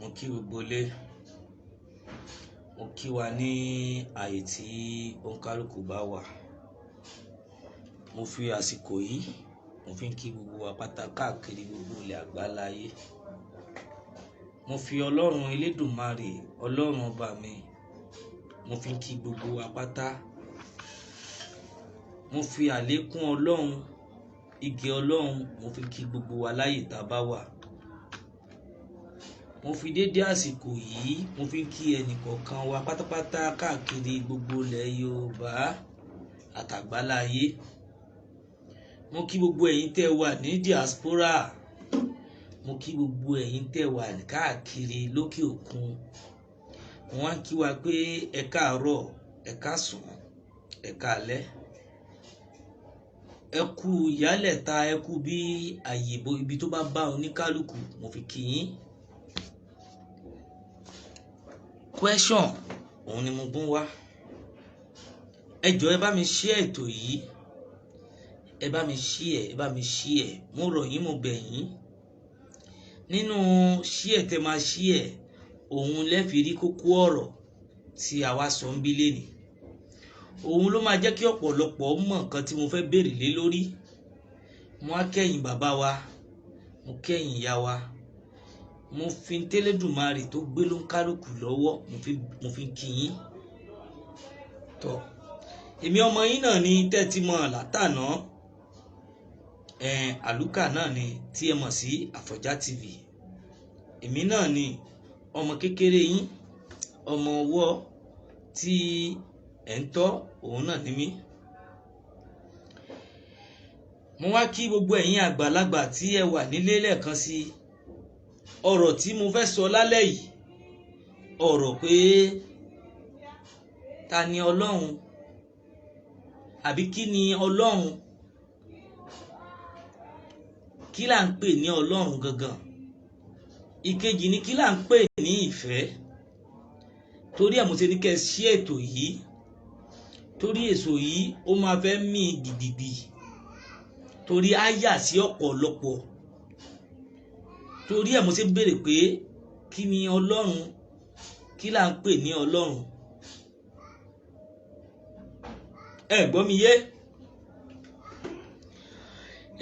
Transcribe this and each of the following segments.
Mo kí gbogbo ilé, mo kí wa ní ààyè tí òǹkálùkù bá wà. Mo fi àsìkò yìí, mo fi ń kí gbogbo wa pátá káàkiri gbogbo ilẹ̀ àgbáláyé. Mo fi Ọlọ́run Elédùmarè, Ọlọ́run ọba mi, mo fi ń kí gbogbo wa pátá. Mo fi àlékún Ọlọ́run, igi Ọlọ́run, mo fi kí gbogbo wa láyè tá a bá wà. Mo fi dédé àsìkò yìí, mo fi ń kí ẹnìkọ̀ọ̀kan wa pátápátá káàkiri gbogbo ilẹ̀ Yorùbá àtàgbáláyé. Mo kí gbogbo ẹ̀yin tẹ́ wà ní diaspora. Mo kí gbogbo ẹ̀yin tẹ́ wà káàkiri lókè òkun. Mo wá ń kí wa pé ẹ káàárọ̀, ẹ káàsán, ẹ káalẹ́. Ẹ kú ìyálẹ̀ta, ẹ kú bí àyè ibi tó bá bá oníkálukú, mo fi kí yín. Question òun ni mo gún wá. Ẹ jọ̀ọ́, ẹ bá mi share ètò yìí. Ẹ bá mi share, ẹ bá mi share. Mo rọ̀ yín, mo bẹ̀ yín. Nínú share tẹ máa share, òun lẹ fi rí kókó ọ̀rọ̀ tí àwa sọ ń bí lénìí. Òun ló máa jẹ́ kí ọ̀pọ̀lọpọ̀ mọ̀ nǹkan tí mo fẹ́ béèrè lé lórí. Mo á kẹ́yìn bàbá wa, mo kẹ́yìn ìyá wa. Mo fi tẹ́lẹ̀dùmarè tó gbé ló ń kálukú lọ́wọ́, mo fi kí yín. Tọ́, èmi ọmọ yín náà ni tẹ́tí mọ̀ látàná. Àlùkà náà ni tí ẹ mọ̀ sí Àfọ̀njá TV. Èmi náà ni ọmọ kékeré yín, ọmọ ọwọ́ tí ẹ̀ ń tọ́, òun náà ni mí. Mo wá kí gbogbo ẹ̀yin àgbàlagbà tí ẹ wà nílé lẹ́ẹ̀kan sí. Ọ̀rọ̀ tí mo fẹ́ sọ lálẹ́ yìí, ọ̀rọ̀ pé ta ni Ọlọ́run, àbí kí ni Ọlọ́run, kí là ń pè ní Ọlọ́run gangan. Ìkejì ni kí là ń pè ní ìfẹ́. Torí ẹ̀ mo ṣe ní kẹ́ ẹ ṣí ètò yìí, torí èso yìí ó máa fẹ́ mì gidigidi, torí á yà sí ọ̀pọ̀lọpọ̀. Torí ẹ̀ mo ṣe ń béèrè pé kí ni Ọlọ́run, kí là ń pè ní Ọlọ́run. Ẹ gbọ́ mi yé?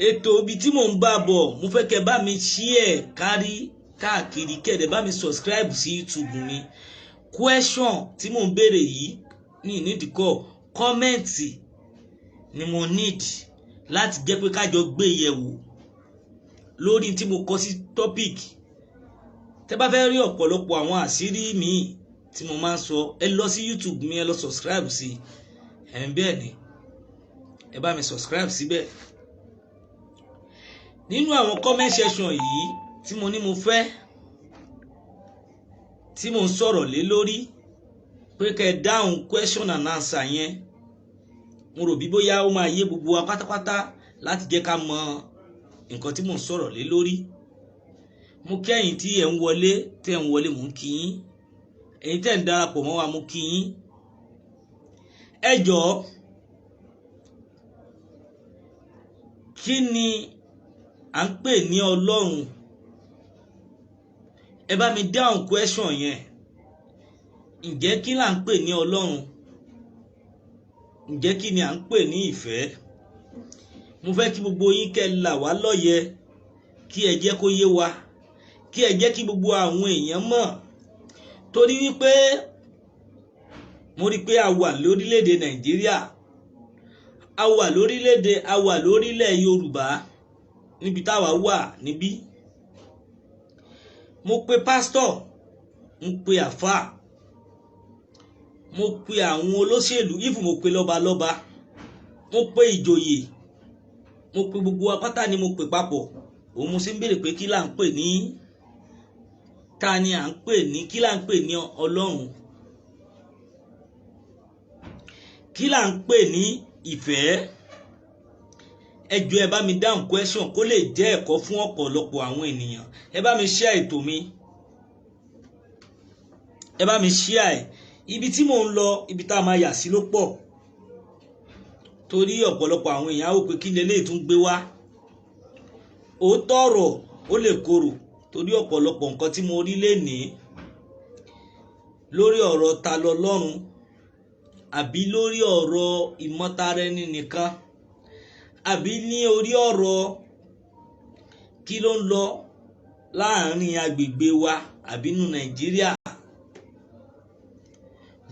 Ètò ibi tí mò ń bá bọ̀, mo fẹ́ kẹ́ bá mi share kárí káàkiri, kẹ́ bá mi subscribe sí YouTube mi. Question tí mò ń béèrè yìí ní ìnídìí kọ́ comment ni mo need láti jẹ́ pé kájọ gbé yẹ̀wò lórí tí mo kọ sí topic. Tẹ́ bá fẹ́ rí ọ̀pọ̀lọpọ̀ àwọn àṣírí mi tí mo máa ń sọ, ẹ lọ sí YouTube mi, ẹ lọ subscribe sí ẹ̀rín. Bẹ́ẹ̀ ni, ẹ bá mi subscribe síbẹ̀. Nínú àwọn comment section yìí tí mo ní mo fẹ́, tí mo ń sọ̀rọ̀ lé lórí pé kẹ́ ẹ dáhùn question and answer yẹn, mo rò bí bóyá ó máa yé gbogbo wa pátápátá láti jẹ́ ká mọ nǹkan tí mò ń sọ̀rọ̀ lé lórí. Mo kí ẹ̀yin tí ẹ̀ ń wọlé, tí ẹ̀ ń wọlé, mò ń kí yín. Ẹ̀yin tẹ́ ń darapọ̀ mọ́ wa, mo kí yín. Ẹ jọ̀ọ́, kí ni à ń pè ní Ọlọ́run? Ẹ bá mi dáhùn question yẹn. Ǹjẹ́ kí là ń pè ní Ọlọ́run? Ǹjẹ́ kí ni à ń pè ní ìfẹ́? Mo fẹ́ kí gbogbo yín kẹ́ là wá lóye, kí ẹ jẹ́ kó yé wa, kí ẹ jẹ́ kí gbogbo àwọn èèyàn mọ̀, torí wípé mo rí i pé a wà lórílẹ̀‐èdè Nàìjíríà, a wà lórílẹ̀‐èdè, a wà lórílẹ̀ Yorùbá níbi táwa wà níbí. Mo pe pásítọ̀, mo pe àfáà, mo pe àwọn olóṣèlú, ìfù mo pe lọ́balọ́ba, mo pe ìjòyè, mo pe gbogbo apáta ni mo pè papọ̀. Òun mo ṣe ń béèrè pé kí là ń pè ní, ta ni à ń pè ní, kí là ń pè ní Ọlọ́run, kí là ń pè ní ìfẹ́. Ẹ jọ̀ọ́, ẹ bá mi dáhùn question kó lè jẹ́ ẹ̀kọ́ fún ọ̀pọ̀lọpọ̀ àwọn ènìyàn. Ẹ bá mi share ètò mi, ẹ bá mi share ẹ̀. Ibi tí mò ń lọ, ibi tá a máa yà sí ló pọ̀, torí ọ̀pọ̀lọpọ̀ àwọn èèyàn á wò pé kí leléyìí tún gbé wá. Òótọ́ ọ̀rọ̀ ó lè korò. Torí ọ̀pọ̀lọpọ̀ nǹkan tí mo rí lénìí lórí ọ̀rọ̀ ta lọ́lọ́run àbí lórí ọ̀rọ̀ ìmọ̀tara ẹni nìkan àbí ní orí ọ̀rọ̀ kí ló ń lọ láàrin agbègbè wa àbí nínú Nàìjíríà.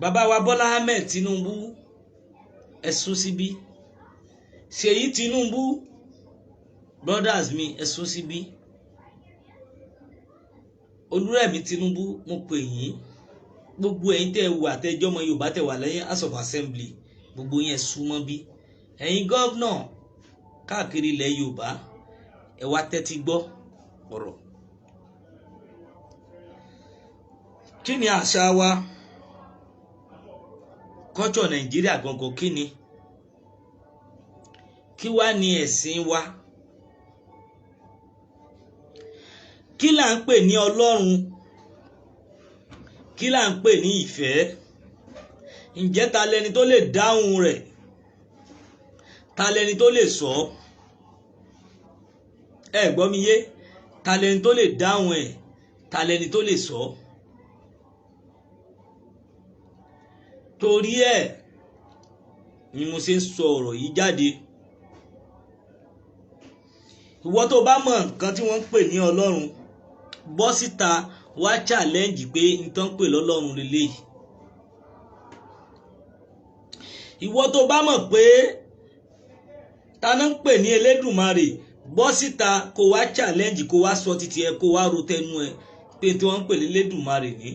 Bàbá wa Bọ́lá Ahmed Tinubu, ẹ sún síbí. Ṣèyí Tinubu, brothers mi, ẹ sún síbí. Olúrẹ̀mí Tinubu, mo pè yín. Gbogbo ẹ̀yin tẹ́ wà tẹ́jọ́ ọmọ Yorùbá tẹ́ wà lẹ́yìn House of Assembly, gbogbo yẹn súnmọ́ bí. Ẹ̀yin governor káàkiri ilẹ̀ Yorùbá, ẹ wá tẹ́tí gbọ́ ọ̀rọ̀. Kí ni àṣà wa? Culture Nàìjíríà gangan kí ni? Kí wá ni ẹ̀sìn wa? Kí là ń pè ní Ọlọ́run? Kí là ń pè ní ìfẹ́? Ǹjẹ́ ta lẹni tó lè dáhùn rẹ̀? Ta lẹni tó lè sọ? Ẹ gbọ́ mi yé? Ta lẹni tó lè dáhùn ẹ̀? Ta lẹni tó lè sọ? Torí ẹ̀ ni mo ṣe ń sọ ọ̀rọ̀ yìí jáde. Ìwọ tó bá mọ̀ nǹkan tí wọ́n ń pè ní Ọlọ́run, bọ́ síta wá challenge pé n tán pè lọ́lọ́run lélẹ́yìí. Ìwọ tó bá mọ̀ pé ta náà ń pè ní Elédùmarè, bọ́ síta kó wá challenge, kó wá sọ títí ẹ, kó wá ro tẹnu ẹ pé tí wọ́n ń pè lélédùmarè ní.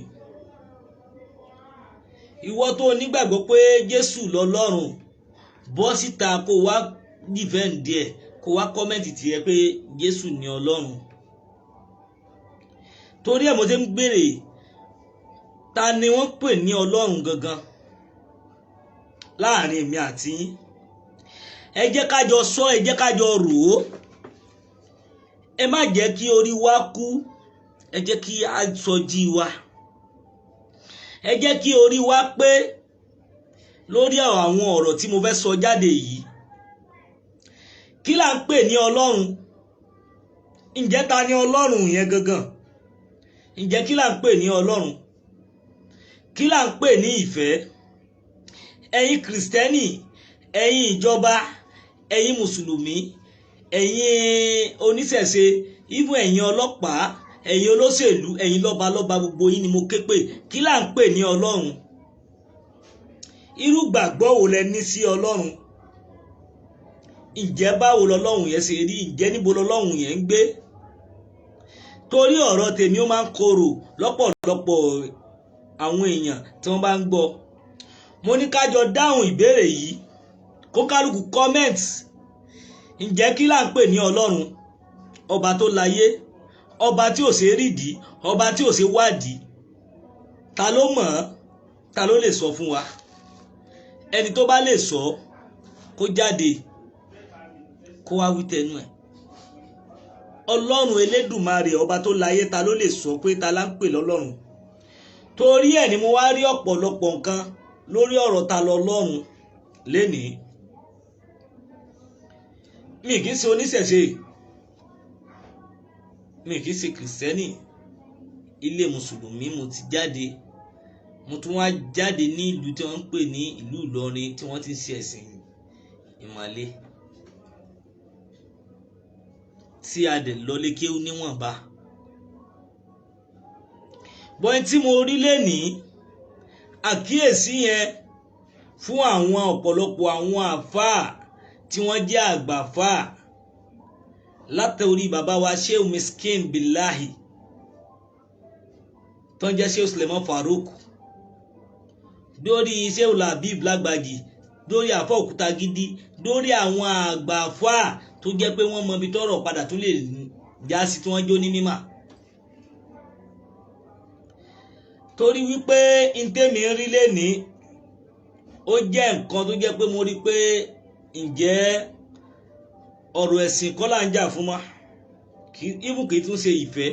Ìwọ tó nígbàgbọ́ pé Jésù lọ́lọ́run, bọ́ síta kó wá defend ẹ, kó wá comment tiẹ̀ pé Jésù ni Ọlọ́run. Torí ẹ̀ mo ṣe ń béèrè, ta ni wọ́n pè ní Ọlọ́run gangan láàrin èmi àti yín? Ẹ jẹ́ ká jọ sọ, ẹ jẹ́ ká jọ rò ó. Ẹ má jẹ́ kí orí wa kú, ẹ jẹ́ kí a sọ jí wa. Ẹ jẹ́ kí orí wa pé lórí àwọn ọ̀rọ̀ tí mo fẹ́ sọ jáde yìí. Kí là ń pè ní Ọlọ́run? Ǹjẹ́ ta ni Ọlọ́run yẹn gangan? Ǹjẹ́ kí là ń pè ní Ọlọ́run? Kí là ń pè ní ìfẹ́? Ẹ̀yin Kìrìsìtẹ́nì, ẹ̀yin ìjọba, ẹ̀yin Mùsùlùmí, ẹ̀yin oníṣẹ̀ṣe, even ẹ̀yin ọlọ́pàá, ẹ̀yin olóṣèlú, ẹ̀yin lọ́balọ́ba, gbogbo yín ni mo ké pè. Kí là ń pè ní Ọlọ́run? Irú gbàgbọ́ wo lẹ ní sí Ọlọ́run? Ǹjẹ́ báwo lọ́lọ́run yẹn ṣe rí? Ǹjẹ́ níbo lọ́lọ́run yẹn ń gbé? Torí ọ̀rọ̀ tèmi ó máa ń korò lọ́pọ̀lọpọ̀ àwọn èèyàn tí wọ́n bá ń gbọ́. Mo ní ká jọ dáhùn ìbéèrè yìí, kó kálukú comment. Ǹjẹ́ kí là ń pè ní Ọlọ́run? Ọba tó láyé, ọba tí ò ṣe rídìí, ọba tí ò ṣe wádìí. Ta ló mọ̀ ọ́? Ta ló lè sọ fún wa? Ẹni tó bá lè sọ, kó jáde kó wá wí tẹnu ẹ̀. Ọlọ́run Elédùmarè, ọba tó láyé, ta ló lè sọ pé ta la ń pè lọ́lọ́run? Torí ẹ̀ ni mo wá rí ọ̀pọ̀lọpọ̀ nǹkan lórí ọ̀rọ̀ ta lọ́lọ́run lénìí. Mi kì í ṣe oníṣẹ̀ṣe, mi kì í ṣe kìrìsìtẹ́nì, ilé mùsùlùmí mo ti jáde. Mo tún wá jáde ní ìlú tí wọ́n ń pè ní ìlú Ìlọrin tí wọ́n ti ń ṣe ẹ̀sìn ìmàle, tí a dẹ̀ lọlé kéwú níwọ̀nba. Bọ́n tí mo rí lénìí, àkíyèsí yẹn fún àwọn ọ̀pọ̀lọpọ̀ àwọn àfáà tí wọ́n jẹ́ àgbàfáà, látòrí bàbá wa Shehu Miskin Bilahi tó ń jẹ́ Shehu Suleiman Farouk, dórí Shehu Labib Lágbàjì, dórí àfọ òkúta gidi, dórí àwọn àgbàfáà tó jẹ́ pé wọ́n mọ ibi tọ́rọ̀ padà tó lè já sí tí wọ́n jó ní mímà. Torí wípé ntẹ́mi ń rí lénìí, ó jẹ́ nǹkan tó jẹ́ pé mo rí pé ǹjẹ́ ọ̀rọ̀ ẹ̀sìn kọ́ là ń jà fún wa, even kì í tún ṣe ìfẹ́,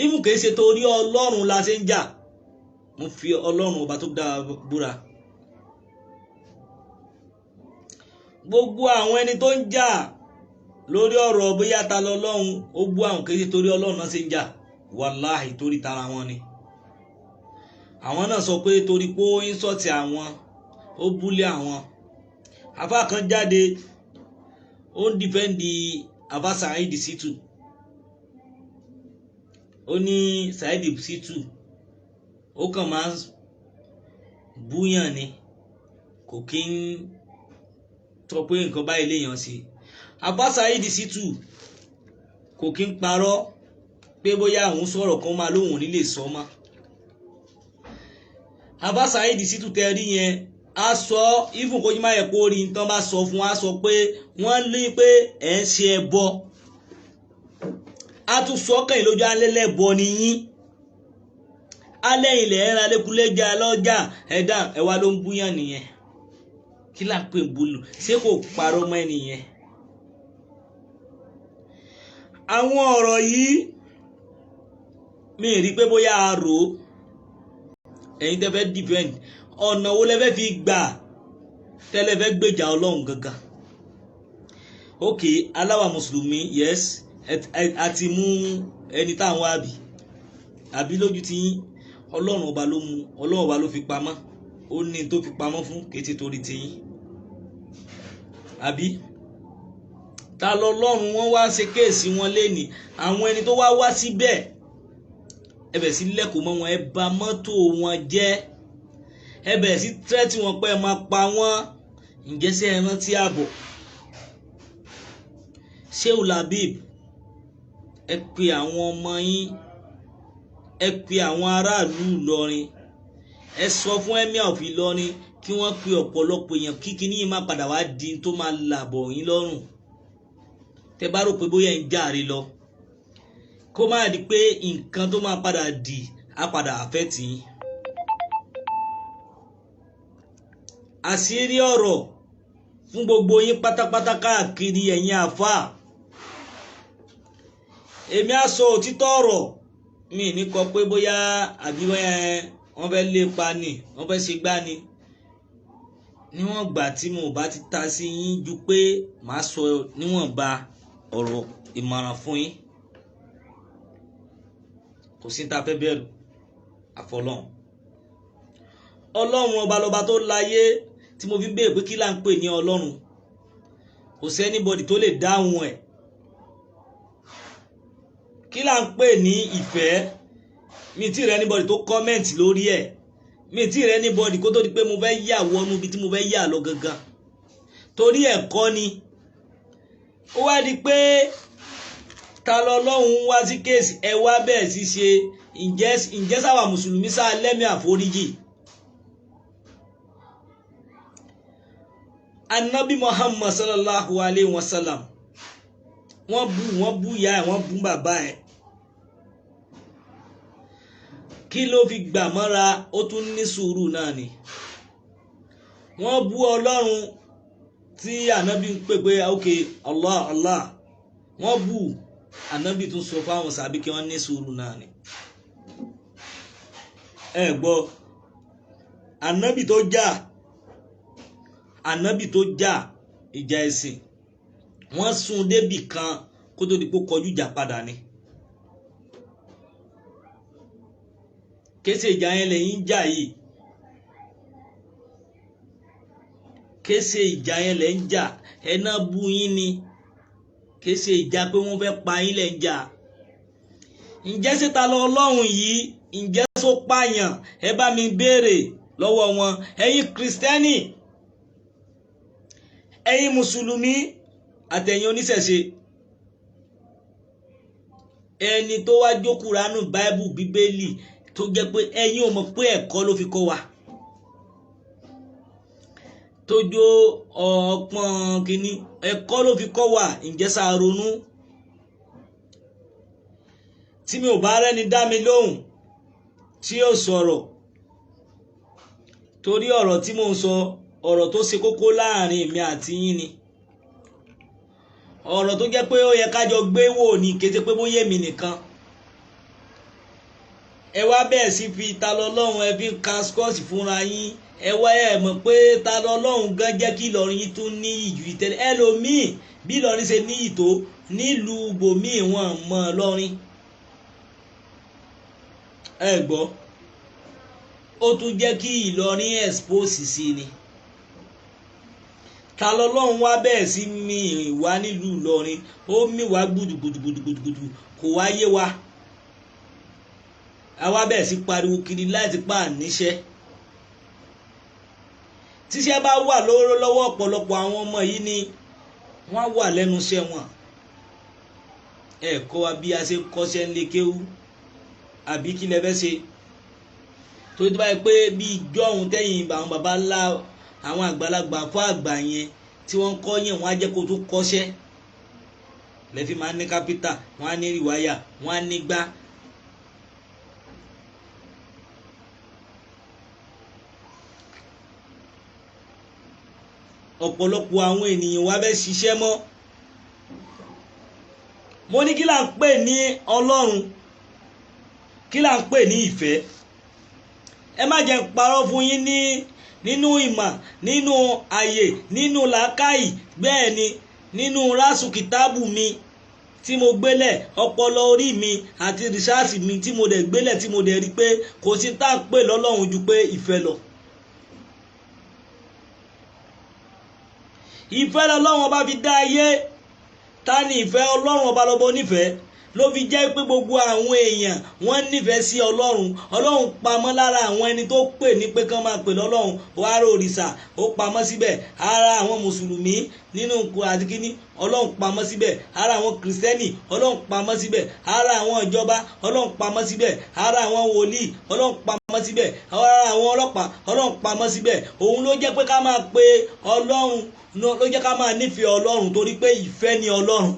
even kì í ṣe torí Ọlọ́run la ṣe ń jà. Mo fi Ọlọ́run ọba tó dáa búra. Gbogbo àwọn ẹni tó ń jà lórí ọ̀rọ̀ bóyá ta lọ́lọ́run, ó bú àwọn, kì í ṣe torí Ọlọ́run náà ṣe ń jà. Wàláhì torí tara wọn ni. Àwọn náà sọ pé torí pé ó ń sọ̀tì àwọn, ó búlé àwọn. Àfáà kan jáde, ó ń dìfẹ́ǹdì àfáà Saheed Shittu. Ó ní Saheed Shittu ó kàn máa ń búyàn ni, kò kí ń sọ pé nǹkan báyìí léèyàn ṣe. Àfáà Saheed Shittu kò kí ń parọ́ pé bóyá òun sọ̀rọ̀ kan máa lóhùn ní lè sọ mọ́. Àfáà Saheed Shittu tẹ rí yẹn, a sọ even kó má yẹ kó rí tán bá sọ fún wa, sọ pé wọ́n ní pé ẹ̀ ń ṣe ẹbọ. A tún sọ kẹ́yìn lójú alẹ́lẹ́bọ ni yín. Alẹ́ ilẹ̀ ẹ̀rọ alẹ́kúlẹ́jà lọ́jà ẹ̀dá ẹ̀wà ló ń búyàn nìyẹn. Kí là ń pè búlù? Ṣé kò parọ́ mọ́ ẹnìyẹn? Àwọn ọ̀rọ̀ yìí mi rí pé bóyá a rò ó. Ẹ̀yin tẹ́ fẹ́ defend, ọ̀nà wo lẹ fẹ́ fi gbà tẹ́lẹ̀ fẹ́ gbèjà Ọlọ́run gangan? Ok, aláwa mùsùlùmí, yes, a ti mú ẹni táwọn àbí àbí lójú ti yín. Ọlọ́run ọba ló mú, Ọlọ́run ọba ló fi pamọ́, ó ní tó fi pamọ́ fún kété torí ti yín. Àbí ta lọ́lọ́run wọ́n wá ṣe kéèsì wọn lénìí? Àwọn ẹni tó wá wá síbẹ̀, ẹ bẹ̀ sí lẹ́kọ̀ọ́ mọ́ wọn, ẹ bà mọ́tò wọn jẹ́, ẹ bẹ̀ sí tírẹ́tì wọn pé ẹ máa pa wọ́n. Ǹjẹ́ ṣé ẹ rántí àbọ̀? Shehu Labib, ẹ pe àwọn ọmọ yín, ẹ pe àwọn aráàlú Ìlọrin, ẹ sọ fún Emir of Ìlọrin kí wọ́n pe ọ̀pọ̀lọpọ̀ èèyàn kíkiní yìí má padà wá di tó máa làbọ̀ yín lọ́rùn. Tẹ bá rò pé bóyá ń jàre lọ, kó má di pé nǹkan tó máa padà dì á padà affect yín. Àṣírí ọ̀rọ̀ fún gbogbo yín pátápátá káàkiri ẹ̀yin àfáà. Èmi á sọ òtítọ́ ọ̀rọ̀, mi ní kọ pé bóyá àbí bóyá wọ́n fẹ́ lépa ni, wọ́n fẹ́ ṣe gbá ni. Níwọ̀n gbà tí mo bá ti ta sí yín ju pé màá sọ níwọ̀nba ọ̀rọ̀ ìmọ̀ràn fún yín. Kò sí ta fẹ́ bẹ̀rù àfọlọ́hun. Ọlọ́run ọba lọba tó láyé tí mo fi ń béèrè pé kí là ń pè ní Ọlọ́run. Kò sí anybody tó lè dáhùn ẹ̀. Kí là ń pè ní ìfẹ́? Mi tí rẹ anybody tó comment lórí ẹ̀. Mi tí rẹ anybody kó tó di pé mo fẹ́ yà wọnú ibi tí mo fẹ́ yà lọ gangan. Torí ẹ̀kọ́ ni. Ó wá di pé ta lọ́lọ́run wá sí kéèsì ẹ wá bẹ́ẹ̀ sí ṣe. Ǹjẹ́ sáwà mùsùlùmí sá lẹ́mí àforíjì? Anabi Muhammad sallallahu alayhi wa sallam, wọ́n bú ìyá ẹ̀, wọ́n bú bàbá ẹ̀. Kí ló fi gbà mọ́ra? Ó tún ní sùúrù náà ni. Wọ́n bú Ọlọ́run tí anabi ń pè pé ok Allah Allah. Wọ́n bú anabi tún sọ fáwọn sàbí kí wọ́n ní sùúrù náà ni. Ẹ gbọ́, anabi tó jà, anabi tó jà ìjà ẹ̀sìn, wọ́n sún débì kan kó tó di pé kọjú ìjà padà ni. Kése ìjà yẹn lẹ́yìn jà yìí, kése ìjà yẹn lẹ́ ń jà, ẹ̀nà bú yín ni. Kése ìjà pé wọ́n fẹ́ pa yín lẹ́ ń jà. Ǹjẹ́ síta lọ Ọlọ́run yìí, ǹjẹ́ só pààyàn? Ẹ bá mi béèrè lọ́wọ́ wọn. Ẹ̀yin Kìrìsìtẹ́nì, ẹ̀yin mùsùlùmí àtẹ̀yin oníṣẹ̀ṣe, ẹni tó wá jókòó ránú báíbù bíbélì tó jẹ́ pé ẹ̀yin ò mọ̀ pé ẹ̀kọ́ ló fi kọ́ wa, tó jó ọpọ́n kínní ẹ̀kọ́ ló fi kọ́ wa. Ǹjẹ́ sá ronú? Tí mi ò bá rẹ́ni dá mi lóhùn tí yóò sọ̀rọ̀, torí ọ̀rọ̀ tí mò ń sọ, ọ̀rọ̀ tó ṣe kókó láàrin èmi àti yín ni. Ọ̀rọ̀ tó jẹ́ pé ó yẹ kájọ gbé wò ní kété pé bóyá èmi nìkan. Ẹ wá bẹ́ẹ̀ sí fi ta lọ́lọ́run, ẹ fi ń ka skọ́ọ̀sì fúnra yín. Ẹ wá ẹ mọ̀ pé ta lọ́lọ́run gan jẹ́ kí Ìlọrin yín tún ní ìjù ìtẹ́lẹ̀. Ẹlòmíì bí Ìlọrin ṣe níyì tó nílùú bòmíì wọn mọ̀ Ìlọrin. Ẹ gbọ́, ó tún jẹ́ kí Ìlọrin expose sí ni. Ta lọ́lọ́run wá bẹ́ẹ̀ sí mi wá nílùú Ìlọrin, ó mì wá gbùdùgbùdùgbùdùgbùdù, kò wá yé wa. Àwa bẹ́ẹ̀ sí pariwo kiri láti pa àníṣe. Tíṣẹ́ bá wà lọ́wọ́ ọ̀pọ̀lọpọ̀ àwọn ọmọ yìí ni wọ́n wà lẹ́nu iṣẹ́ wọn. Ẹ kọ́ wa bí a ṣe kọ́ṣẹ́ ń lé kéwú, àbí kí lẹ fẹ́ ṣe? Torí tó bá yẹ pé bí ìjọ òun tẹ́yìn àwọn baba ńlá àwọn àgbàlagbà fún àgbà yẹn tí wọ́n kọ́ yẹn, wọ́n á jẹ́ kó tó kọ́ṣẹ́. Lẹ́fí máa ń ní kápítà, wọ́n á ní rìwáyà, wọ́n á ní gbá. Ọ̀pọ̀lọpọ̀ àwọn ènìyàn wa fẹ́ ṣiṣẹ́ mọ́. Mo ní kí là ń pè ní Ọlọ́run, kí là ń pè ní ìfẹ́. Ẹ má jẹ́ n parọ́ fún yín ní nínú ìmọ̀, nínú àyè, nínú làákàyè, bẹ́ẹ̀ ni nínú rásù kìtáàbù mi tí mo gbélẹ̀, ọpọlọ orí mi àti rìsáàsì mi tí mo dẹ̀ gbélẹ̀, tí mo dẹ̀ rí pé kò sí tá à ń pè lọ́lọ́run ju pé ìfẹ́ lọ. Ìfẹ́ lọ́lọ́run ọba fi dá ayé. Ta ni ìfẹ́? Ọlọ́run ọba lọ́bọ nífẹ̀ẹ́, ló fi jẹ́ pé gbogbo àwọn èèyàn wọ́n nífẹ̀ẹ́ sí Ọlọ́run. Ọlọ́run pamọ́ lára àwọn ẹni tó pè ní pé kán máa pè lọ́lọ́run. Ara òrìṣà ó pamọ́ síbẹ̀, ara àwọn mùsùlùmí nínú àti kíní Ọlọ́run pamọ́ síbẹ̀, ara àwọn kìrìsìtẹ́nì Ọlọ́run pamọ́ síbẹ̀, ara àwọn ìjọba Ọlọ́run pamọ́ síbẹ̀, ara àwọn wòlíì Ọlọ́run pamọ́ síbẹ̀, ara àwọn ọlọ́pàá Ọlọ́run pamọ́ síbẹ̀. Òun ló jẹ́ pé ká máa pe Ọlọ́run, ló jẹ́ ká máa nífẹ̀ẹ́ Ọlọ́run, torí pé ìfẹ́ ni Ọlọ́run.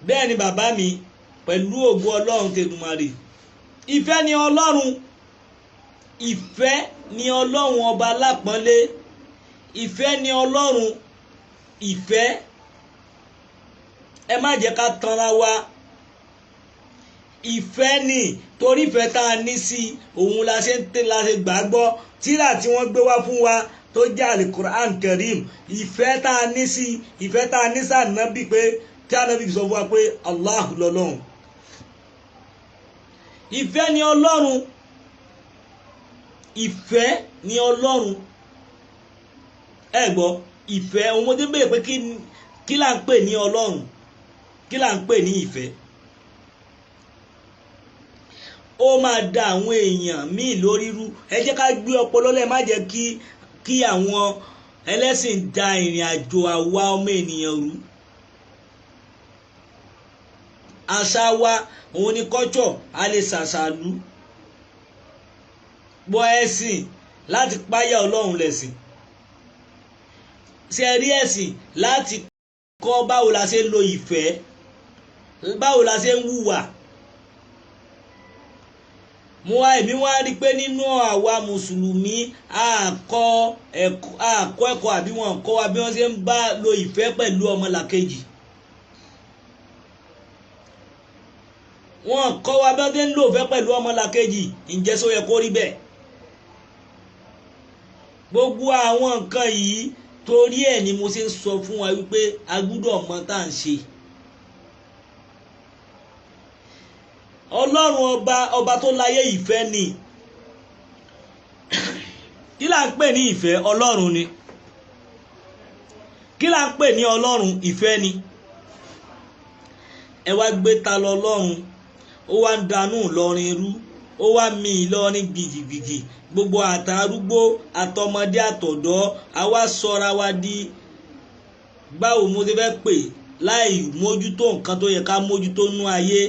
Bẹ́ẹ̀ ni bàbá mi, pẹ̀lú ògo Ọlọ́run tẹ̀dùmarè, ìfẹ́ ni Ọlọ́run, ìfẹ́ ni Ọlọ́run ọba lápọ́nlé, ìfẹ́ ni Ọlọ́run, ìfẹ́. Ẹ má jẹ́ ká tanra wa. Ìfẹ́ ni, torí ìfẹ́ tá a ní sí òun la ṣe ń tẹ́, la ṣe gbàgbọ́. Tírà tí wọ́n gbé wá fún wa tó jẹ́ Al-Qur'an Karim, ìfẹ́ tá a ní sí, ìfẹ́ tá a ní sí Ànábì, pé tí Ànábì sọ fún wa pé Allah lọ́lọ́run. Ìfẹ́ ni Ọlọ́run, ìfẹ́ ni Ọlọ́run. Ẹ gbọ́, ìfẹ́, òun mo ti ń béèrè pé kí là ń pè ní Ọlọ́run, kí là ń pè ní ìfẹ́. Ó máa da àwọn èèyàn míì lórí rú. Ẹ jẹ́ ká gbé ọpọlọ lẹ̀, má jẹ́ kí àwọn ẹlẹ́sìn da ìrìn àjò àwa ọmọ ènìyàn rú. Àṣà wa òun ni culture, a lè ṣàṣàlú bọ́ ẹ̀sìn láti páyà Ọlọ́run lẹ̀sìn. Ṣe rí ẹ̀sìn láti kọ́ báwo la ṣe ń lo ìfẹ́, báwo la ṣe ń hùwà. Mo wá èmi wá rí pé nínú àwa mùsùlùmí àkọ́ ẹ̀kọ́ àbí wọn kọ́ wa bí wọ́n ṣe ń bá lo ìfẹ́ pẹ̀lú ọmọlàkejì. Wọ́n kọ́ wa bí wọ́n ṣe ń lo ìfẹ́ pẹ̀lú ọmọlàkejì. Ǹjẹ́ sọ yẹ kó rí bẹ́ẹ̀? Gbogbo àwọn nǹkan yìí, torí ẹ̀ ni mo ṣe ń sọ fún wa wípé a gbúdọ̀ mọ tá à ń ṣe. Ọlọ́run ọba, ọba tó láyé, ìfẹ́ ni. Kí là ń pè ní ìfẹ́? Ọlọ́run ni. Kí là ń pè ní Ọlọ́run? Ìfẹ́ ni. Ẹ wá gbé ta lọ Ọlọ́run, ó wá ń danú Ìlọrin rú, ó wá mi Ìlọrin gbìgìgbìgì, gbogbo àtàrúgbó àtọmọdé àtọ̀dọ́, àwa sọra wa di báwo mo ti fẹ́ pè, láì mójútó nǹkan tó yẹ ká mójútó nú ayé.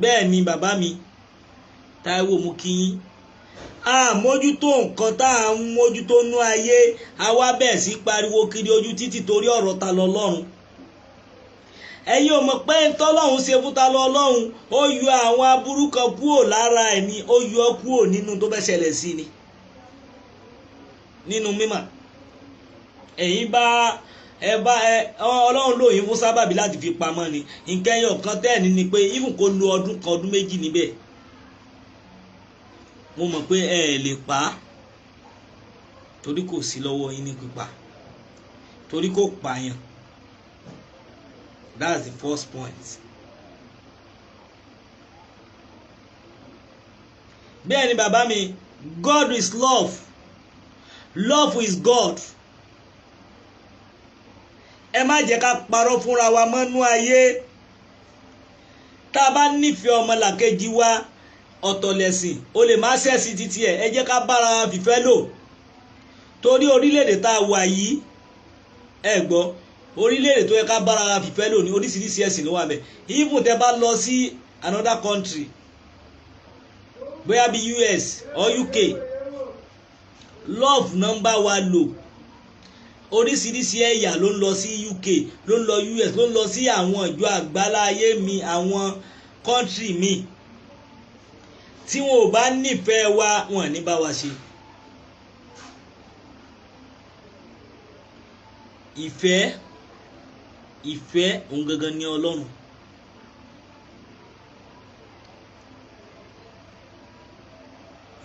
Bẹ́ẹ̀ ni bàbá mi Táíwò, mú kí yín. A mójútó nǹkan tá à ń mójútó nú ayé, àwa bẹ́ẹ̀ sí pariwo kiri ojú títì torí ọ̀rọ̀ ta lọ Ọlọ́run. Ẹ̀yin ò mọ̀ pé ntọ́lọ́hún ṣe fún ta lọ Ọlọ́run, ó yọ àwọn aburú kan kúrò lára ẹ̀ ni, ó yọ kúrò nínú tó fẹ́ ṣẹlẹ̀ sí ni nínú mímọ̀. Ẹ̀yin bá ẹ bá ẹ Ọlọ́run lò yín fún sábàbí láti fi pamọ́ ni. Nǹkan ẹyọ kan tẹ́ẹ̀ ní ni pé even kó lo ọdún kan, ọdún méjì níbẹ̀, mo mọ̀ pé ẹ lè pa á. Torí kò sí lọ́wọ́ yín ní pípa, torí kò pààyàn. That's the first point. Bẹ́ẹ̀ ni bàbá mi, God is love, love is God. Ẹ má jẹ́ ká parọ́ fúnra wa mọ́nú ayé. Tá a bá nífẹ̀ẹ́ ọmọlàkejì wa, ọ̀tọ̀ lẹ̀sìn, o lè má ṣẹ̀sìn títí ẹ̀. Ẹ jẹ́ ká bára fìfẹ́ lò, torí orílẹ̀-èdè tá a wà yìí, ẹ gbọ́, orílẹ̀-èdè tó yẹ ká bára fìfẹ́ lò ní oríṣiríṣi ẹ̀sìn ló wà bẹ̀. Even tẹ́ bá lọ sí another country, bóyá bí US or UK, love number wa lò. Oríṣiríṣi ẹ̀yà ló ń lọ sí UK, ló ń lọ US, ló ń lọ sí àwọn ìjọ àgbáláyé mi, àwọn country mi. Tí wọn ò bá nífẹ̀ẹ́ wa, wọn ní bá wa ṣe. Ìfẹ́, ìfẹ́ òun gangan ni Ọlọ́run.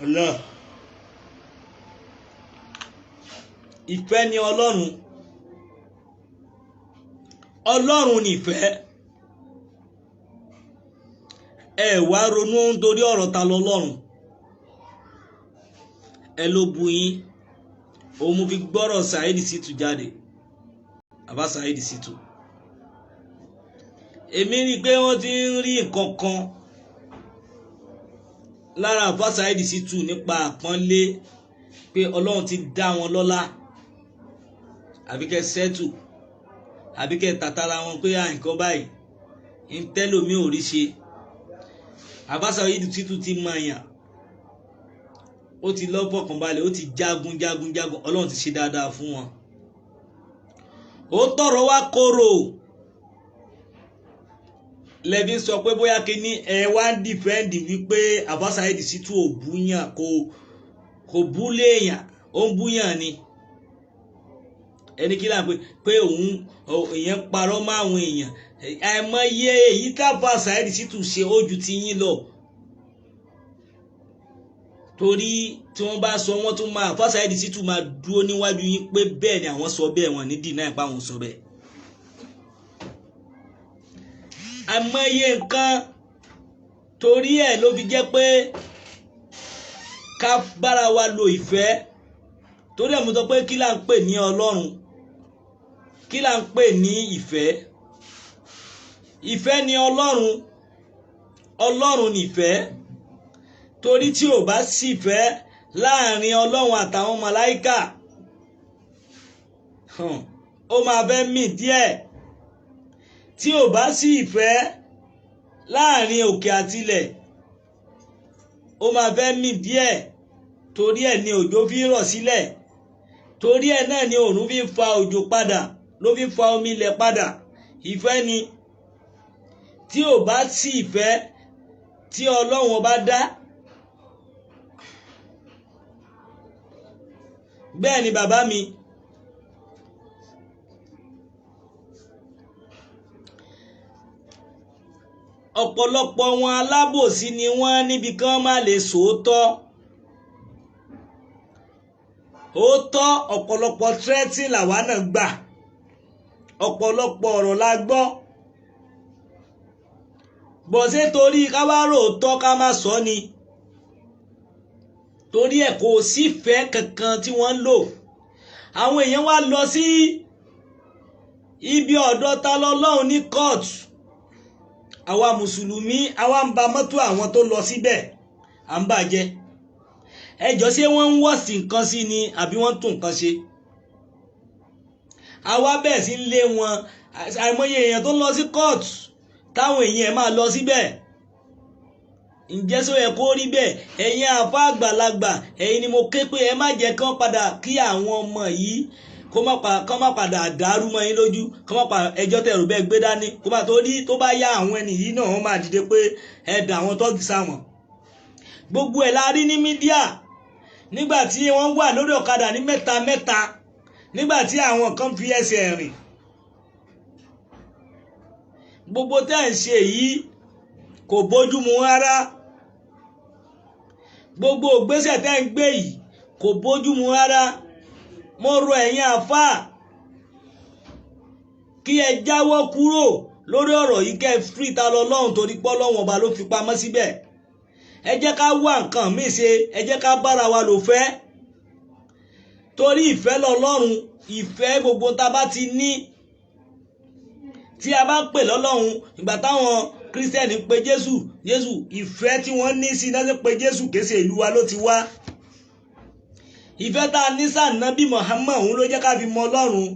Allah. Ìfẹ́ ni Ọlọ́run. Ọlọ́run ni ìfẹ́. Ẹ wá ronú nítorí ọ̀rọ̀ ta lọ́lọ́run. Ẹ ló bu yín. Òun mo fi gbọ́rọ̀ Saheed Shittu jáde. Bàbá Saheed Shittu. Èmi rí i pé wọ́n ti ń rí nǹkan kan lára Àfá Saheed Shittu nípa àpọ́nlé, pé Ọlọ́run ti dá wọn lọ́lá. Àbí kẹ́ sẹ́tù, àbí kẹ́ tàtàrà wọn pé à nǹkan báyìí ń tẹ́lòmí ò rí ṣe. Àfá Saheed Shittu ti mọ èèyàn, ó ti lọ́fọ̀kànbalẹ̀, ó ti jagun jagun jagun, Ọlọ́run ti ṣe dáadáa fún wọn. Ó tọrọ wá kóró lẹ́bí sọ pé bóyá kíní ẹ wá ń dìfẹ́ǹdì wípé Àfá Saheed Shittu ò búyàn, kò bú léèyàn, ó ń búyàn ni. Ẹni kí láà pé òun èèyàn parọ́ mọ́ àwọn èèyàn. Àìmọye èyí t'Àfá Saheed Shittu ṣe ó ju ti yín lọ. Torí tí wọ́n bá sọ, wọ́n tún máa, Àfá Saheed Shittu máa dúró níwájú yín pé bẹ́ẹ̀ ni àwọn sọ bẹ́ẹ̀, wọ́n ní deny pa àwọn sọ bẹ́ẹ̀. Àìmọye nǹkan, torí ẹ̀ ló fi jẹ́ pé ká bára wa lo ìfẹ́. Torí ẹ̀ mo sọ pé kí là ń pè ní Ọlọ́run, kí là ń pè ní ìfẹ́. Ìfẹ́ ni Ọlọ́run, Ọlọ́run ni ìfẹ́. Torí tí ò bá sí ìfẹ́ láàrin Ọlọ́run àtàwọn màláíkà, ó máa fẹ́ mì díẹ̀. Tí ò bá sí ìfẹ́ láàrin òkè àtilẹ̀, ó máa fẹ́ mì díẹ̀. Torí ẹ̀ ni òjò fi rọ̀ sílẹ̀, torí ẹ̀ náà ni òòrùn fi ń fa òjò padà, ló fi ń fa omi ilẹ̀ padà. Ìfẹ́ ni. Tí ò bá sí ìfẹ́ tí Ọlọ́run bá dá. Bẹ́ẹ̀ ni bàbá mi. Ọ̀pọ̀lọpọ̀ wọn alábòsí ni wọ́n níbi kán má lè sòótọ́. Òótọ́ ọ̀pọ̀lọpọ̀ tírẹ́tì làwa náà gbà, ọ̀pọ̀lọpọ̀ ọ̀rọ̀ la gbọ́. Bọ̀sẹ̀ torí ká wá ròótọ́ ká má sọ ni. Torí ẹ̀ kò sífẹ̀ẹ́ kankan tí wọ́n ń lò. Àwọn èèyàn wá lọ sí ibi ọ̀dọ̀ ta lọ́lọ́run ní kóòtù. Àwa mùsùlùmí àwa ń ba mọ́tò àwọn tó lọ síbẹ̀, à ń bàjẹ́. Ẹjọ́ ṣé wọ́n ń wọ̀sì nǹkan sí ni àbí wọ́n ń tún nǹkan ṣe? Àwa bẹ́ẹ̀ sí ń lé wọn. Àìmọye èèyàn tó lọ sí kóòtù táwọn èèyàn ẹ̀ máa lọ síbẹ̀. Ǹjẹ́ sọ yẹ kó rí bẹ́ẹ̀? Ẹ̀yin àfa àgbàlagbà, ẹ̀yin ni mo ké pé ẹ má jẹ́ kán padà kí àwọn ọmọ yìí kó má padà dàrú mọ́ yín lójú, kó má padà ẹjọ́ tẹ̀rù bẹ́ẹ̀ gbé dání, kó má torí tó bá yá àwọn ẹni yìí náà wọ́n máa dìde pé ẹ dà àwọn tọ́gì sáwọn. Gbogbo ẹ̀ la rí ní mídíà nígbà tí wọ́n wà lórí ọ̀kadà ní mẹ́ta mẹ́ta, nígbà tí àwọn kan fi ẹsẹ̀ rìn. Gbogbo tẹ́ ẹ̀ ń ṣe yìí kò bójúmu rárá. Gbogbo ìgbésẹ̀ tẹ́ ń gbé yìí kò bójúmu rárá. Mo rọ ẹ̀yin àfáà kí ẹ jáwọ́ kúrò lórí ọ̀rọ̀ yìí, kẹ́ ẹ free Ta lọ́lọ́run, torí pé Ọlọ́run ọba ló fi pamọ́ síbẹ̀. Ẹ jẹ́ ká wá nǹkan míì ṣe, ẹ jẹ́ ká bára wa lò fẹ́, torí ìfẹ́ lọ́lọ́run. Ìfẹ́ gbogbo tá a bá ti ní tí a bá ń pè lọ́lọ́run, ìgbà táwọn kírísítẹ́nì pe Jésù, Jésù, ìfẹ́ tí wọ́n ní sí náà ṣe pe Jésù, kése ìlú wa ló ti wá. Ìfẹ́ tá a ní sànábì Muhammad, òun ló jẹ́ ká fi mọ Ọlọ́run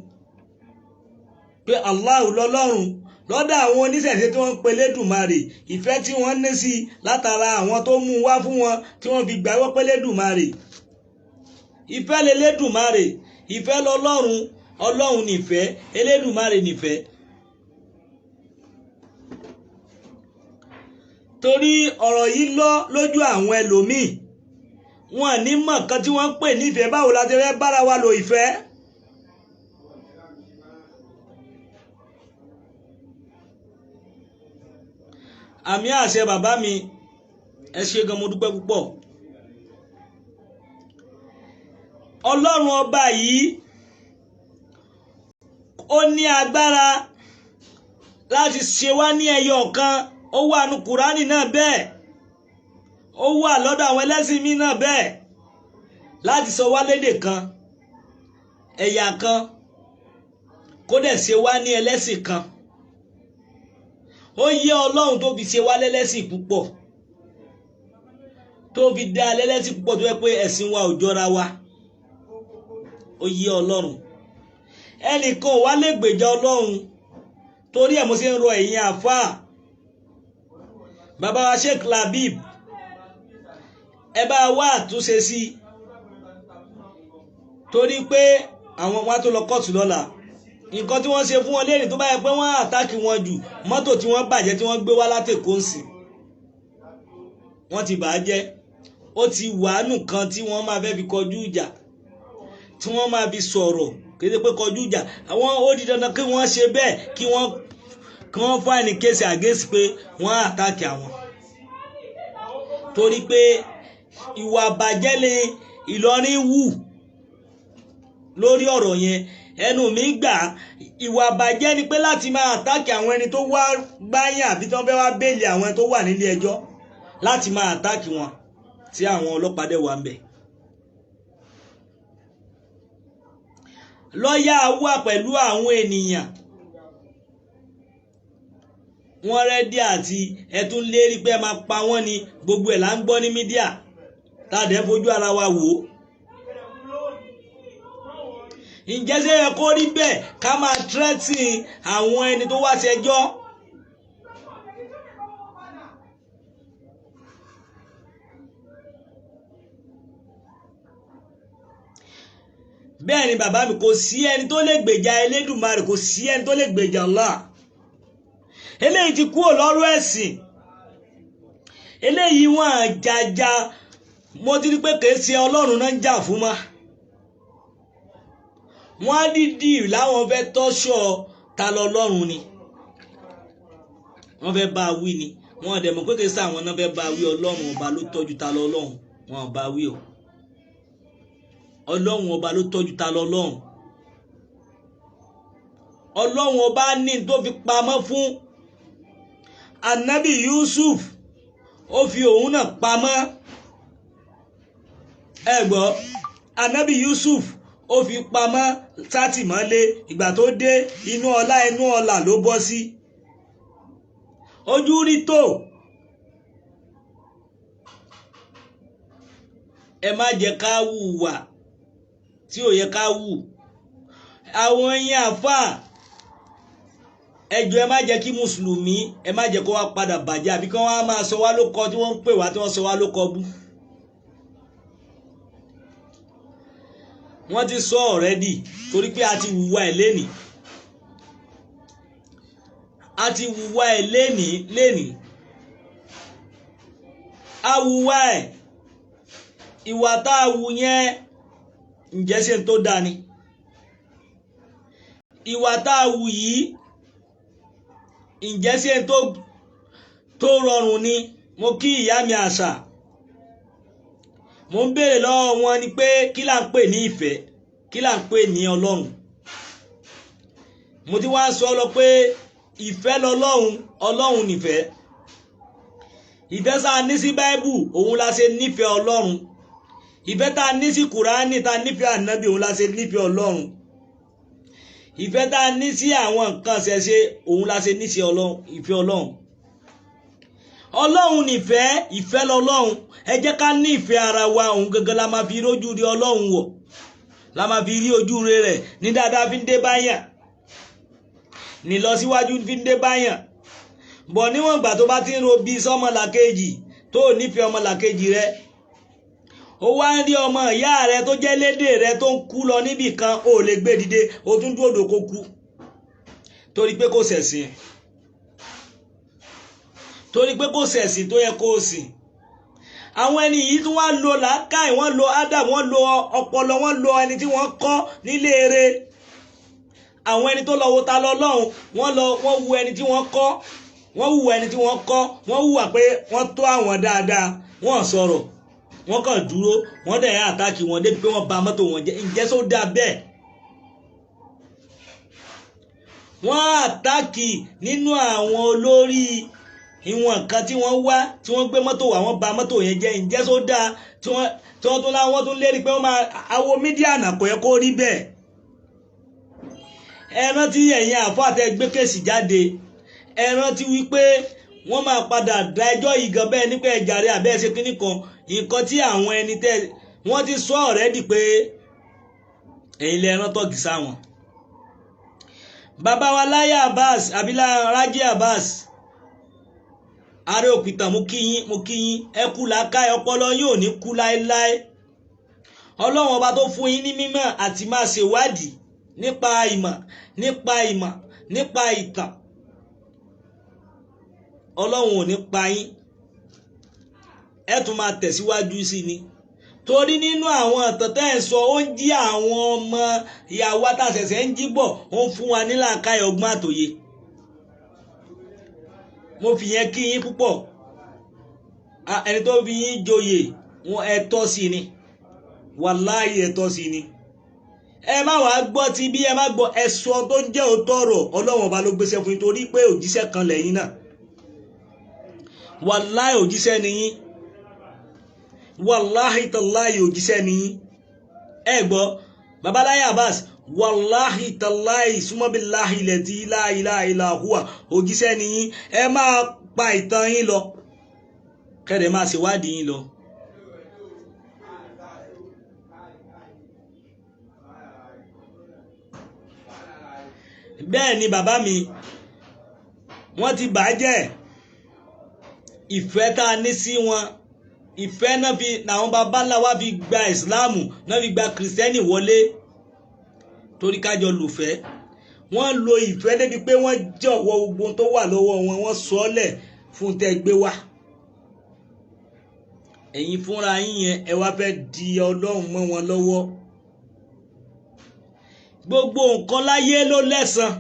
pé Allah lọ́lọ́run. Lọ́dọ̀ àwọn oníṣẹ̀ṣe tí wọ́n ń pe Lédùmarè, ìfẹ́ tí wọ́n ní sí látara àwọn tó mú un wá fún wọn tí wọ́n fi gbàgbọ́ pé Lédùmarè, ìfẹ́ lé Lédùmarè, ìfẹ́ lọ́lọ́run, Ọlọ́run nífẹ̀ẹ́, Elédùmarè nífẹ̀ẹ́. Torí ọ̀rọ̀ yìí lọ lójú àwọn ẹlòmíì, wọn ní mọ̀ kan tí wọ́n ń pè nífẹ̀ẹ́. Báwo la ti fẹ́ bára wa lò ìfẹ́? Àmì àṣẹ bàbá mi, ẹ ṣé gan, mo dúpẹ́ púpọ̀. Ọlọ́run ọba yìí ó ní agbára láti ṣe wá ní ẹyọ kan. Ó wà nù Kùránì náà bẹ́ẹ̀, ó wà lọ́dọ̀ àwọn ẹlẹ́sìn mi náà bẹ́ẹ̀, láti sọ wá lédè kan, ẹ̀yà kan, kó dẹ̀ ṣe wá ní ẹlẹ́sìn kan. Ó yé Ọlọ́run tó fi ṣe wá lẹ́lẹ́sìn púpọ̀, tó fi dá lẹ́lẹ́sìn púpọ̀, tó yẹ pé ẹ̀sìn wa ò jọra wa. Ó yé Ọlọ́run. Ẹnìkan wá lè gbèjà Ọlọ́run. Torí ẹ̀ mo ṣe ń rọ ẹ̀yin àfáà, bàbá wa Sheikh Labib, ẹ bá wá àtúnṣe sí i, torí pé àwọn wa tó lọ kóòtù lọ́la, nǹkan tí wọ́n ṣe fún wọn lẹ́yìn tó bá yẹ pé wọ́n àtàkì wọn jù, mọ́tò tí wọ́n bàjẹ́ tí wọ́n gbé wá látẹ̀kọ́ ń sìn, wọ́n ti bà á jẹ́. Ó ti wàánù kan tí wọ́n máa fẹ́ fi kọjú ìjà, tí wọ́n máa fi sọ̀rọ̀ kéde pé kọjú ìjà àwọn. Ó di dandan kí wọ́n ṣe bẹ́ẹ̀, kí wọ́n fáìní kéésì àgẹ́sì pé wọ́n àtàkì àwọn, torí pé ìwà àbàjẹ́ ni Ìlọrin wù lórí ọ̀rọ̀ yẹn. Ẹnu mi gbà, ìwà àbàjẹ́ ni pé láti máa àtàkì àwọn ẹni tó wá gbáyàn àbí tí wọ́n fẹ́ wá bẹ́ẹ̀lì àwọn ẹni tó wà nílé ẹjọ́, láti máa àtàkì wọn tí àwọn ọlọ́pàá dẹ̀ wà ń bẹ̀. Lọ́yà wà pẹ̀lú àwọn ènìyàn, wọ́n rẹ́dí àti ẹ̀tún lérí pé ẹ máa pa wọ́n ni. Gbogbo ẹ̀ là ń gbọ́ ní mídíà tá a dẹ̀ fojú ara wa wò ó. Ǹjẹ́ ṣé yẹ kó rí bẹ́ẹ̀ ká máa tírẹ́tì àwọn ẹni tó wá ṣẹjọ́? Bẹ́ẹ̀ ni bàbá mi, kò sí ẹni tó lè gbèjà Elédùmarè, kò sí ẹni tó lè gbèjà Allah. Eléyìí ti kúrò lọ́rọ̀ ẹ̀sìn, eléyìí wọ́n àjàjà. Mo ti rí pé kìí ṣe Ọlọ́run náà ń jà fún ma. Wọ́n á dídì láwọn fẹ́ tọ́ṣọ̀ ta lọ́lọ́run ni, wọ́n fẹ́ bá a wí ni. Wọ́n dẹ̀ mọ̀ pé kìí ṣe àwọn náà fẹ́ bá a wí. Ọlọ́run ọba ló tọ́jú ta lọ́lọ́run, wọn ò bá wí o. Ọlọ́run ọba ló tọ́jú ta lọ́lọ́run. Ọlọ́run ọba ní tó fi pamọ́ fún Anabi Yusuf, ó fi òun náà pamọ́. Ẹ gbọ́, Anabi Yusuf ó fi pamọ́ sátìmọ́lé. Ìgbà tó dé inú ọlá, inú ọlà ló bọ́ sí. Ojú rí tó. Ẹ má jẹ́ ká hùwà tí ò yẹ ká hù. Àwọn ẹ̀yin àfáà, ẹ jọ̀ọ́ ẹ má jẹ́ kí mùsùlùmí, ẹ má jẹ́ kó wá padà bàjẹ́, àbí kí wọ́n á máa sọ wá ló kọ tí wọ́n ń pè wá, tí wọ́n sọ wá ló kọ bú. Wọ́n ti sọ already, torí pé a ti wùwà ẹ̀ lénìí, a ti wùwà ẹ̀ lénìí lénìí, a wùwà ẹ̀. Ìwà tá a wù yẹn, ǹjẹ́ ṣe tó dáa ni? Ìwà tá a wù yìí, ǹjẹ́ ṣe tó rọrùn ni? Mo kí ìyá mi àṣà, mo ń béèrè lọ́wọ́ wọn ni pé kí là ń pè ní ìfẹ́? Kí là ń pè ní Ọlọ́run? Mo ti wá sọ lọ pé ìfẹ́ lọ́lọ́run, Ọlọ́run nífẹ̀ẹ́. Ìfẹ́ tá a ní sí Báíbù, òun la ṣe nífẹ̀ẹ́ Ọlọ́run. Ìfẹ́ tá a ní sí Kùránì, tá a nífẹ̀ẹ́ Ànábì, òun la ṣe nífẹ̀ẹ́ Ọlọ́run. Ìfẹ́ tá a ní sí àwọn nǹkan ṣẹ̀ṣe, òun la ṣe ní sí ìfẹ́ Ọlọ́run. Ọlọ́run nífẹ̀ẹ́, ìfẹ́ lọ́lọ́run. Ẹ jẹ́ ká ní ìfẹ́ ara wa, òun gangan la máa fi rójú rí Ọlọ́run wọ̀, la máa fi rí ojú rẹ̀ ní dáadáa fi ń dé báyà, ní lọ síwájú fi ń dé báyà. Bọ̀ níwọ̀n ìgbà tó bá ti ń ro bí sọ́mọlàkejì, tó nífẹ̀ẹ́ ọmọlàkejì rẹ, ó wá ń rí ọmọ ìyá rẹ tó jẹ́ lédè rẹ tó ń kú lọ níbì kan, ó lè gbé dìde, ó tún dúró dòkó kú torí pé kò ṣẹ̀sìn, torí pé kò ṣẹ̀sìn tó yẹ kó o sìn. Àwọn ẹni yìí tún wá lo làákàyè, wọ́n lo Adam, wọ́n lo ọpọlọ, wọ́n lo ẹni tí wọ́n kọ́ nílé eré. Àwọn ẹni tó lọ wo ta lọ́lọ́run, wọ́n lọ, wọ́n wu ẹni tí wọ́n kọ́, wọ́n wù ẹni tí wọ́n kọ́, wọ́n hùwà pé wọ́n tó àwọn dáadáa, wọ́n sọ̀rọ̀, wọ́n kàn dúró, wọ́n dẹ̀ yẹn àtàkì wọn débi pé wọ́n ba mọ́tò wọn jẹ́. Ǹjẹ́ só dáa bẹ́ẹ̀? Wọ́n àtàkì nínú àwọn olórí ìwọ̀n kan tí wọ́n wá, tí wọ́n gbé mọ́tò wá, wọ́n ba mọ́tò yẹn jẹ́. Ǹjẹ́ só dáa? Tí wọ́n tún láwọn tún lérí pé wọ́n máa awo mídíà náà, kò yẹ kó rí bẹ́ẹ̀. Ẹ rántí ẹ̀yin àfáà tẹ́ gbé kéèsì jáde, ẹ rántí wípé wọ́n máa padà dá ẹjọ́ yìí gan bẹ́ẹ̀ nípa ẹ̀jàre àbẹ́ ṣe kínní kan, nǹkan tí àwọn ẹni tẹ́ wọ́n ti sọ ọ̀rẹ́dì pé ẹ̀yin lẹ rán tọ́gì sáwọn. Bàbá wa Láyé Abbas abilá Rájí Abbas ààrẹ òpìtàn, mo kí yín, mo kí yín, ẹ kú làákàyè, ọpọlọ yín ò ní kú láéláé. Ọlọ́run ọba tó fún yín ní mímọ̀ àti máa ṣèwádìí nípa ìmọ̀, nípa ìmọ̀, nípa ìtàn, Ọlọ́run ò ní pa yín, ẹ tún máa tẹ̀síwájú sí ni. Torí nínú àwọn ìtàn tẹ́ ẹ̀ sọ, ó ń jí àwọn ọmọ ìyàwó àtàṣẹ̀ṣẹ̀ ń jí bọ̀, ó ń fún wa ní làákàyè, ọgbọ́n àtòye. Mo fi yẹn kí yín púpọ̀. Ẹni tó fi yín joyè, wọn ẹ̀tọ́ sí ni, wàláhì ẹ̀tọ́ sí ni. Ẹ má wàá gbọ́ ti bí, ẹ má gbọ́ ẹ̀sọ́ tó ń jẹ́ òótọ́ ọ̀rọ̀, Ọlọ́run ọba ló gbéṣẹ́ fún yín, torí pé òjíṣẹ́ kan lẹ́yìn náà. Wàláhì òjíṣẹ́ ni yín, wàláhì tàláhì òjíṣẹ́ ni yín. Ẹ gbọ́ Babaláyé Abbas, wàláhì tàláhì súnmọ́bíláhì lẹ́tí láìláìlá hùwà, òjíṣẹ́ ni yín. Ẹ máa pa ìtàn yín lọ, kẹ́dẹ̀ máa ṣèwádìí yín lọ. Bẹ́ẹ̀ ni bàbá mi, wọ́n ti bàjẹ́. Ìfẹ́ tá a ní sí wọn, ìfẹ́ náà fi làwọn baba ńlá wa fi gba ìsìláàmù, náà fi gba kìrìsìtẹ́nì wọlé, torí kájọ lùfẹ́. Wọ́n lo ìfẹ́ débi pé wọ́n jọ̀wọ́ gbogbo tó wà lọ́wọ́ wọn, wọ́n sọ ọ́ lẹ̀ fún tẹ́ gbé wá. Ẹ̀yin fúnra yín yẹn, ẹ wá fẹ́ di Ọlọ́run mọ́ wọn lọ́wọ́. Gbogbo nǹkan láyé ló lẹ́san,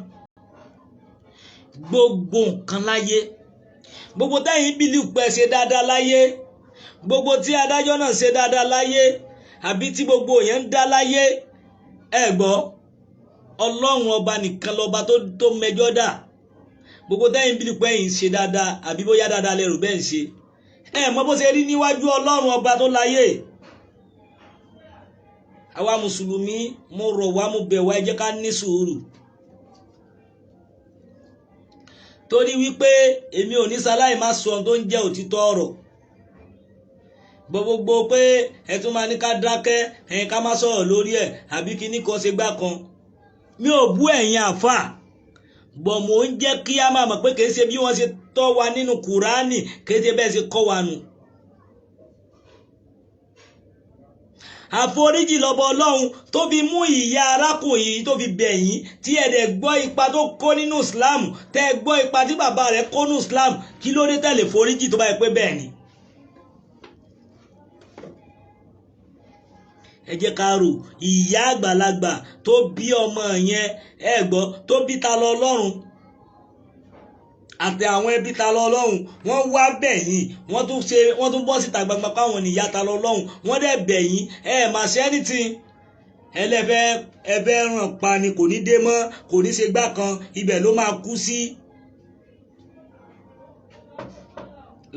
gbogbo nǹkan láyé, gbogbo tẹ́yìn bílíù pẹ́ ṣe dáadáa láyé, gbogbo tí adájọ́ náà ṣe dáadáa láyé, àbí tí gbogbo yẹn ń dá láyé, ẹ gbọ́, Ọlọ́run ọba nìkan lọ́ba tó mẹjọ́ dà. Gbogbo tẹ́yìn bílíù pẹ́ yìí ń ṣe dáadáa, àbí bóyá dáadáa lẹ́rù bẹ́ẹ̀ ń ṣe, ẹ mọ bó ṣe rí níwájú Ọlọ́run ọba tó láyé. Àwa mùsùlùmí, mo rọ̀ wá, mo bẹ̀ wá, ẹ jẹ́ ká ní sùúrù, torí wípé èmi ò ní sáláì má sọ ohun tó ń jẹ́ òtítọ́ ọ̀rọ̀. Gbogbo pé ẹ tún máa ní ká dákẹ́, ẹ̀yin ká má sọ̀rọ̀ lórí ẹ̀, àbí kíní kan ṣe gbá kan. Mi ò bú ẹ̀yin àfà, bọ̀ mò ń jẹ́ kí á máa mọ̀ pé kìí ṣe bí wọ́n ṣe tọ́ wa nínú Kùránì, kìí ṣe bẹ́ẹ̀ ṣe kọ́ wa nù. Àforíjì lọ́bọ Ọlọ́run tó fi mú ìyá arákùnrin yìí tó fi bẹ̀ yín, tí ẹ dẹ̀ gbọ́ ipa tó kó nínú Islam, tẹ́ ẹ gbọ́ ipa tí bàbá rẹ̀ kó nínú Islam, kí ló dé tẹ̀lé foríjì tó bá yẹ pé bẹ́ẹ̀ ni? Ẹ jẹ́ ká rò, ìyá àgbàlagbà tó bí ọmọ yẹn, ẹ gbọ́, tó bí ta lọ Ọlọ́run àti àwọn ẹbí ta lọ Ọlọ́run, wọ́n wá bẹ̀ yín, wọ́n tún ṣe, wọ́n tún bọ́ síta gbangba páwọn níyà ta lọ Ọlọ́run, wọ́n dẹ̀ bẹ̀ yín, ẹ má ṣe anything, Ẹlẹ́fẹ́ ẹfẹ́ ràn pa ni, kò ní dé mọ́, kò ní ṣe gbá kan, ibẹ̀ ló máa kú sí.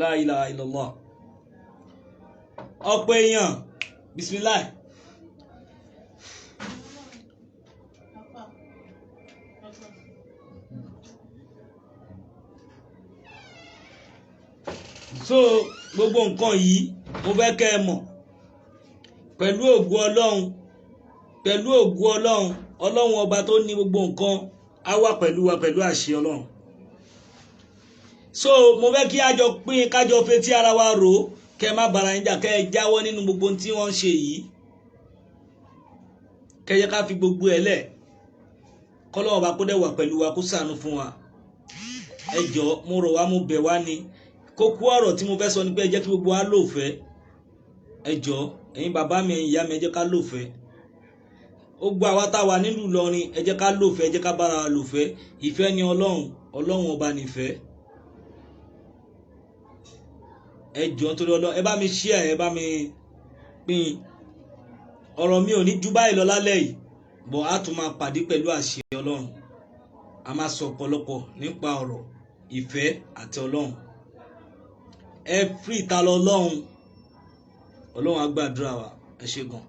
La ilaha illallah. Ọ̀pọ̀ èèyàn, bismillah. So gbogbo nǹkan yìí mo fẹ́ kẹ́ ẹ mọ̀, pẹ̀lú ògo Ọlọ́run, pẹ̀lú ògo Ọlọ́run, Ọlọ́run ọba tó ní gbogbo nǹkan á wà pẹ̀lú wa pẹ̀lú àṣẹ Ọlọ́run. So mo fẹ́ kí a jọ pín, kájọ fetí ara wa rò ó, kẹ́ ẹ má bára yín jà, kẹ́ ẹ jáwọ́ nínú gbogbo tí wọ́n ń ṣe yìí, kẹ́ ẹ jẹ́ ká fi gbogbo ẹ̀ lẹ̀, kọ́lọ́run ọba kó dẹ̀ wà pẹ̀lú wa, kó ṣàánú fún wa. Ẹ jọ̀ọ́, mo rọ̀ wá, mo bẹ̀ wá ni. Kókó ọ̀rọ̀ tí mo fẹ́ sọ ni pé ẹ jẹ́ kí gbogbo wa lòfẹ́. Ẹ jọ̀ọ́, ẹ̀yin bàbá mi, ẹ̀yin ìyá mi, ẹ jẹ́ ká lòfẹ́. Ó gbọ́ àwa tá a wà nílùú Ìlọrin, ẹ jẹ́ ká lòfẹ́, ẹ jẹ́ ká bára wa lòfẹ́. Ìfẹ́ ni Ọlọ́run, Ọlọ́run ọba nìfẹ́. Ẹ jọ̀ọ́ nítorí Ọlọ́run, ẹ bá mi share, ẹ bá mi pín. Ọ̀rọ̀ mi ò ní ju báyìí lọ lálẹ́ yìí, bọ̀ á tún máa pàdé pẹ̀lú àṣẹ Ọlọ́run. A máa sọ ọ̀pọ̀lọpọ̀ nípa ọ̀rọ̀ ìfẹ́ àti Ọlọ́run. Ẹ free ta lọ Ọlọ́run, Ọlọ́run á gbàdúrà wa. Ẹ ṣé gan.